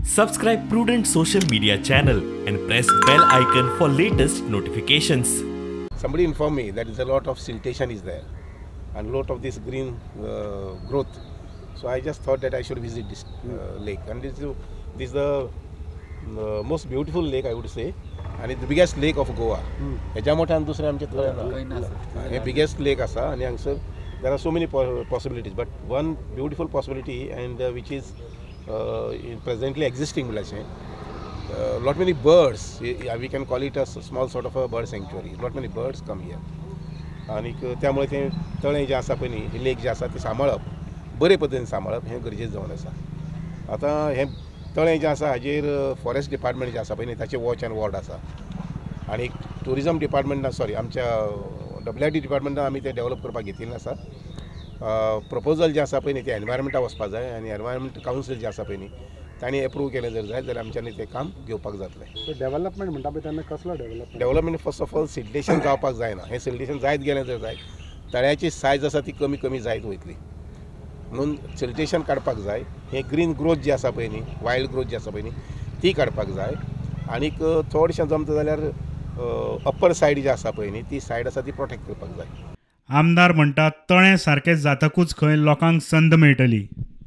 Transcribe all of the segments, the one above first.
Subscribe Prudent social media channel and press bell icon for latest notifications. Somebody informed me that there's a lot of siltation is there and lot of this green growth. So I just thought that I should visit this lake, and this is the most beautiful lake I would say, and it's the biggest lake of Goa. हेज्या मोठ्यान दुसरें आमचें थंय ना. हे biggest lake आसा आनी हांगसर there are so many possibilities, but one beautiful possibility and which is presently existing म्हणल्यार अशें lot many birds, we can call it a small sort of a bird sanctuary. Lot many birds come here. आनीक त्यामुळे तें तळें जें आसा पळय न्ही, लेक जें आसा तें सांबाळप, बरे पद्दतीन सांबाळप हें गरजेचें जावन आसा. आतां हें तळें जें आसा हाजेर फॉरेस्ट डिपार्टमेंट जें आसा पळय न्ही, ताचें वॉच एंड वॉर्ड आसा आनी ट्युरिजम डिपार्टमेंटान, सॉरी, आमच्या WID डिपार्टमेंटान आमी तें डेवलप करपाक घेतिल्लें आसा. प्रपोजल जें आसा पळय न्ही तें एनवायरमेंटाक वचपा जाय आनी एनवायरमेंट कावन्सील जें आसा पळय न्ही तांणी एप्रूव केलें जर जायत जाल्यार आमच्यांनी तें काम घेवपाक जातलें. डेवलपमेंट म्हणटा पळय तेन्ना कसलो development? Development first of all siltation जावपाक जायना. हें सिल्टेशन जायत गेलें जर जायत तळ्याची सायज आसा ती कमी कमी जायत वयतली, म्हणून सिल्टेशन काडपाक जाय. हें ग्रीन ग्रोथ जी आसा पळय न्ही, वायल्ड ग्रोथ जी आसा पळय न्ही ती काडपाक जाय. आनीक थोडशें जमता जाल्यार अप्पर सायड जी आसा पळय न्ही ती सायड आसा ती प्रोटेक्ट करपाक जाय. आमदार म्हणटात तळें सारकें जातकूच खंय लोकांक संद मेळटली.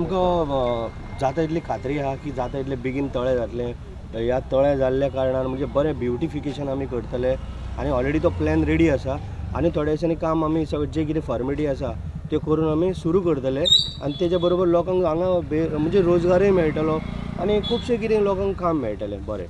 आमकां जाता इतली खात्री आहा की जाता इतले बेगीन तळें जातलें. ह्या तळें जाल्ल्या कारणान म्हणजे बरें ब्युटिफिकेशन आमी करतले आनी ऑलरेडी तो प्लॅन रेडी आसा आनी थोड्या दिसांनी काम आमी सगळें जे कितें फॉर्मेलिटी आसा त्यो करून आमी सुरू करतले आनी तेच्या बरोबर लोकांक हांगा म्हणजे रोजगारूय मेळटलो आनी खुबशें कितें लोकांक काम मेळटलें बरें.